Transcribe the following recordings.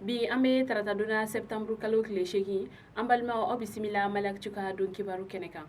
Bi an bɛ tarata don na, septembre kalo tile 8. An balimaw, aw bisimila Maliactu ka don kibaru kɛnɛ kan.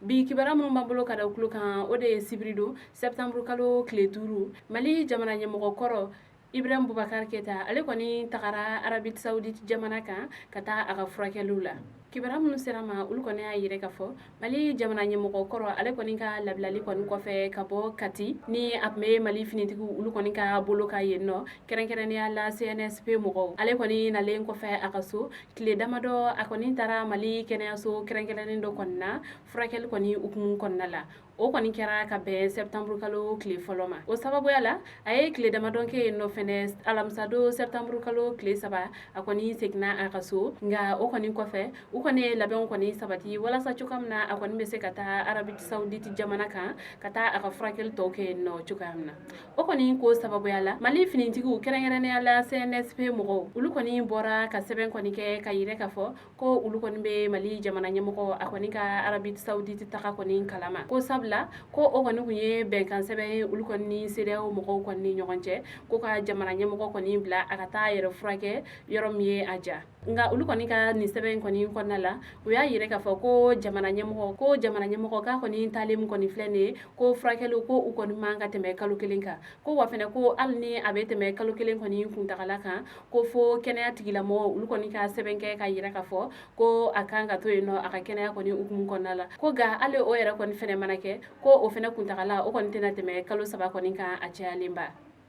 Bi kibaru minnu b'an bolo ka da tulo kan, o de ye sibiri don, septembre kalo tile 5, Mali jamana ɲɛmɔgɔ kɔrɔ Ibrahim Boubacar Keita, ale kɔni tagara Arabie Saoudite jamana kan ka taa a ka furakɛliw la. Kibaruya minnu sera ma, olu kɔni y'a yira k'a fɔ Mali jamana ɲɛmɔgɔ kɔrɔ, ale kɔni ka labilali kɔni kɔfɛ ka bɔ Kati ni a tun bɛ Mali finitigiw olu kɔni ka bolo kan yen nɔ, kɛrɛnkɛrɛnnenya la CNSP mɔgɔw, ale kɔni nalen kɔfɛ a ka so tile damadɔ, a kɔni taara Mali kɛnɛyaso kɛrɛnkɛrɛnnen dɔ kɔni na furakɛli kɔni hukumu kɔnɔna la. O kɔni kɛra ka bɛn septembre kalo tile 1 ma. O sababuya la, a ye tile damadɔ kɛ yen nɔ fɛnɛ. Alamisadon, septembre kalo tile 3, a kɔni seginna a ka so. Nka o kɔni kɔfɛ, u kɔni ye labɛnw kɔni sabati walasa cogoya min na a kɔni bɛ se ka taa Arabie Saoudite jamana kan ka taa a ka furakɛli tɔw kɛ yen nɔ cogoya min na. O kɔni ko sababuya la, Mali finitigiw, kɛrɛnkɛrɛnnenya la CNSP mɔgɔw, olu kɔni bɔra ka sɛbɛn kɔni kɛ ka yira k'a fɔ ko olu kɔni bɛ Mali jamana ɲɛmɔgɔ, a kɔni ka Arabie Saoudite taga kɔni kalama, ko sabula ko o kɔni tun ye bɛnkan sɛbɛn ye olu kɔni ni CEDEAO mɔgɔw kɔni ni ɲɔgɔn cɛ, ko ka jamana ɲɛmɔgɔ kɔni bila a ka taa yɛrɛ furakɛ yɔrɔ min ye a ja. Nka olu kɔni ka nin sɛbɛn in kɔni kɔnɔna la, u y'a yira k'a fɔ ko jamana ɲɛmɔgɔ k'a kɔni taalen min kɔni filɛ nin ye, ko furakɛliw ko u kɔni man ka tɛmɛ kalo 1 kan, ko wa fɛnɛ ko hali ni a bɛ tɛmɛ kalo 1 kɔni kuntagala kan, ko fo kɛnɛya tigilamɔgɔw olu kɔni ka sɛbɛn kɛ ka yira k'a fɔ ko a kan ka to yen nɔ a ka kɛnɛya kɔni hukumu kɔnɔna la, ko nka hali o yɛrɛ kɔni fɛnɛ mana kɛ, ko o fɛnɛ kuntagala o kɔni tɛna tɛmɛ kalo 3 kɔni kan a cayalenba.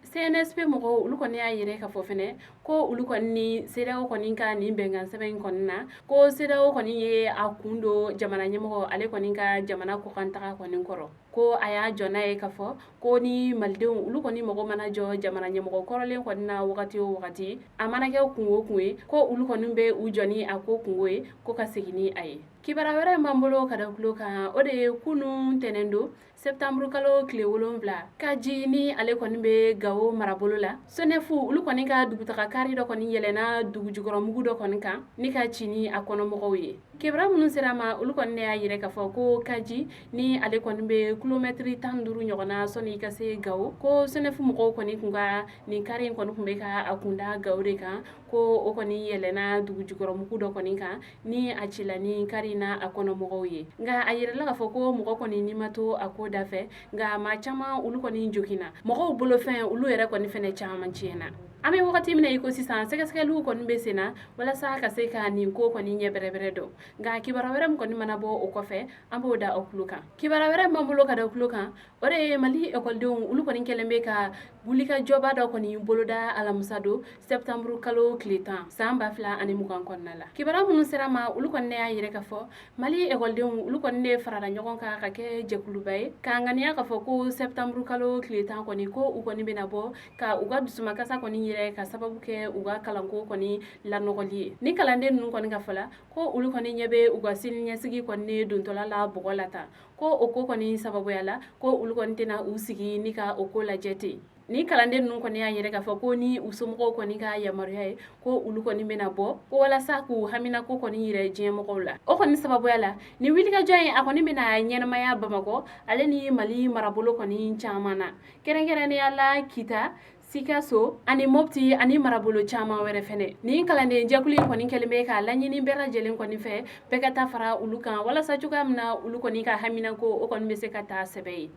CNSP mɔgɔw, olu kɔni y'a yira k'a fɔ fɛnɛ ko olu kɔni ni CEDEAO kɔni ka nin bɛnkan sɛbɛn in kɔni na, ko CEDEAO kɔni ye a kun don jamana ɲɛmɔgɔ, ale kɔni ka jamana kɔkan taga kɔni kɔrɔ, ko a y'a jɔ n'a ye k'a fɔ ko ni malidenw olu kɔni mago mana jɔ jamana ɲɛmɔgɔ kɔrɔlen kɔni na wagati o wagati, a mana kɛ kungo o kun ye, ko olu kɔni bɛ u jɔ ni a ko kungo ye ko ka segin ni a ye. Kibaruya wɛrɛ min b'an bolo ka da tulo kan, o de ye kunun tɛnɛn don, septembre kalo tile 7, Kaji ni ale kɔni bɛ Gawo marabolo la, SONEF olu kɔni ka dugutaga kari dɔ kɔni yɛlɛnna dugujukɔrɔmugu dɔ kɔni kan ni ka ci ni a kɔnɔmɔgɔw ye. Kibaruya minnu sera ma, olu kɔni ne y'a yira k'a fɔ ko Kaji ni ale kɔni bɛ kilomɛtiri 15 ɲɔgɔn na sɔnni i ka se Gawo, ko SONEF mɔgɔw kɔni kun ka nin kari in kɔni tun bɛ ka a kunda Gawo de kan, ko o kɔni yɛlɛnna dugujukɔrɔmugu dɔ kɔni kan ni a cila ni kari na a kɔnɔmɔgɔw ye. Nka a yirala k'a fɔ ko mɔgɔ kɔni ni ma to a ko da fɛ, nka maa caman olu kɔni joginna, mɔgɔw bolofɛn olu yɛrɛ kɔni fɛnɛ caman tiɲɛna. An bɛ wagati min na i ko sisan, sɛgɛsɛgɛliw kɔni bɛ sen na walasa ka se ka nin ko kɔni ɲɛ bɛrɛbɛrɛ dɔn. Nka kibaruya wɛrɛ min kɔni mana bɔ o kɔfɛ, an b'o da aw tulo kan. Kibaruya wɛrɛ min b'an bolo ka da tulo kan, o de ye Mali ekɔlidenw olu kɔni kɛlen bɛ ka wulikajɔba dɔ kɔni boloda alamisa don, septembre kalo tile 10, san 2020 kɔnɔna la. Kibaruya minnu sera ma, olu kɔni ne y'a yira k'a fɔ Mali ekɔlidenw olu kɔni ne farala ɲɔgɔn kan ka kɛ jɛkuluba ye k'a ŋaniya k'a fɔ ko septembre kalo tile 10 kɔni, ko u kɔni bɛna bɔ ka u ka dusumakasa kɔni yɛrɛ ka sababu kɛ u ka kalanko kɔni lanɔgɔli ye. Ni kalanden ninnu kɔni ka fɔ la, ko olu kɔni ɲɛ bɛ u ka sini ɲɛsigi kɔni dontɔla la bɔgɔ la tan, ko o ko kɔni sababuya la, ko olu kɔni tɛna u sigi ni ka o ko lajɛ ten. Ni kalanden ninnu kɔni y'a yira k'a fɔ ko ni u somɔgɔw kɔni ka yamaruya ye, ko olu kɔni bɛna bɔ ko walasa k'u haminako kɔni yira diɲɛmɔgɔw la. O kɔni sababuya la, ni wulikajɔ in a kɔni bɛna ɲɛnamaya Bamakɔ ale ni Mali marabolo kɔni caman na, kɛrɛnkɛrɛnnenya la Kita, Sikaso ani Mopti ani marabolo caman wɛrɛ fɛnɛ. Nin kalanden jɛkulu in kɔni kɛlen bɛ k'a laɲini bɛɛ lajɛlen kɔni fɛ, bɛɛ ka taa fara olu kan walasa cogoya min na olu kɔni ka haminako o kɔni bɛ se ka taa sɛbɛ ye.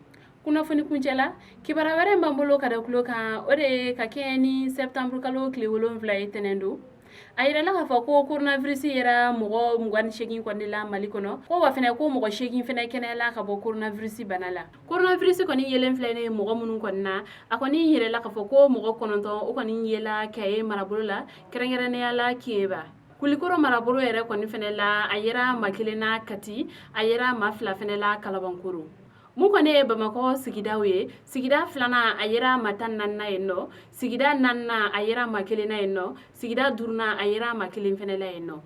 Kunnafoni kuncɛ la, kibaruya wɛrɛ b'an bolo ka da tulo kan, o de ye ka kɛɲɛ ni septembre kalo tile 7 ye, tɛnɛn don, a yirala k'a fɔ ko coronavirus yera mɔgɔ 28 kɔni la Mali kɔnɔ, ko wa fɛnɛ ko mɔgɔ 8 fɛnɛ kɛnɛyala ka bɔ coronavirus bana la. Coronavirus kɔni yelen filɛ ne mɔgɔ minnu kɔni na, a kɔni yirala k'a fɔ ko mɔgɔ 9 o kɔni yela Kaye marabolo la, kɛrɛnkɛrɛnnenya la Keyeba. Kulikoro marabolo yɛrɛ kɔni fɛnɛ la, a yera maa 1 na Kati, a yera maa 2 fɛnɛ la Kalabankoro. Mun kɔni ye Bamakɔ sigidaw ye, sigida filanan, a yera maa 14 na yen nɔ, sigida naaninan, a yera maa 1 na yen nɔ, sigida duurunan, a yera maa 1 fɛnɛ la yen nɔ.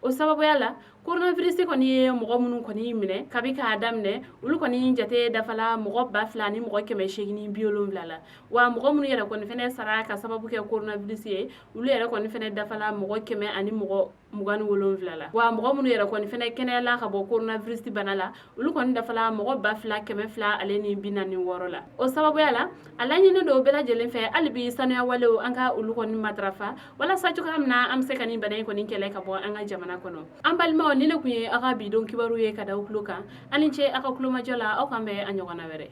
O sababuya la, coronavirus kɔni ye mɔgɔ minnu kɔni minɛ kabi k'a daminɛ, olu kɔni jate dafala mɔgɔ 2870 la. Wa mɔgɔ minnu yɛrɛ kɔni fɛnɛ sara ka sababu kɛ coronavirus ye, olu yɛrɛ kɔni fɛnɛ dafala mɔgɔ kɛmɛ ani mɔgɔ 27 la. Wa mɔgɔ minnu yɛrɛ kɔni fɛnɛ kɛnɛyala ka bɔ coronavirus bana la, olu kɔni dafala mɔgɔ 2246 la. O sababuya la, a laɲini don bɛɛ lajɛlen fɛ hali bi, sanuya walew, an ka olu kɔni matarafa walasa cogoya min na an bɛ se ka nin bana in kɔni kɛlɛ ka bɔ an ka jamana kɔnɔ. An balimaw, ni ne tun ye aw ka bi don kibaru ye ka da aw tulo kan. Aw ni ce aw ka kulomajɔ la. Aw kan bɛn a ɲɔgɔnna wɛrɛ.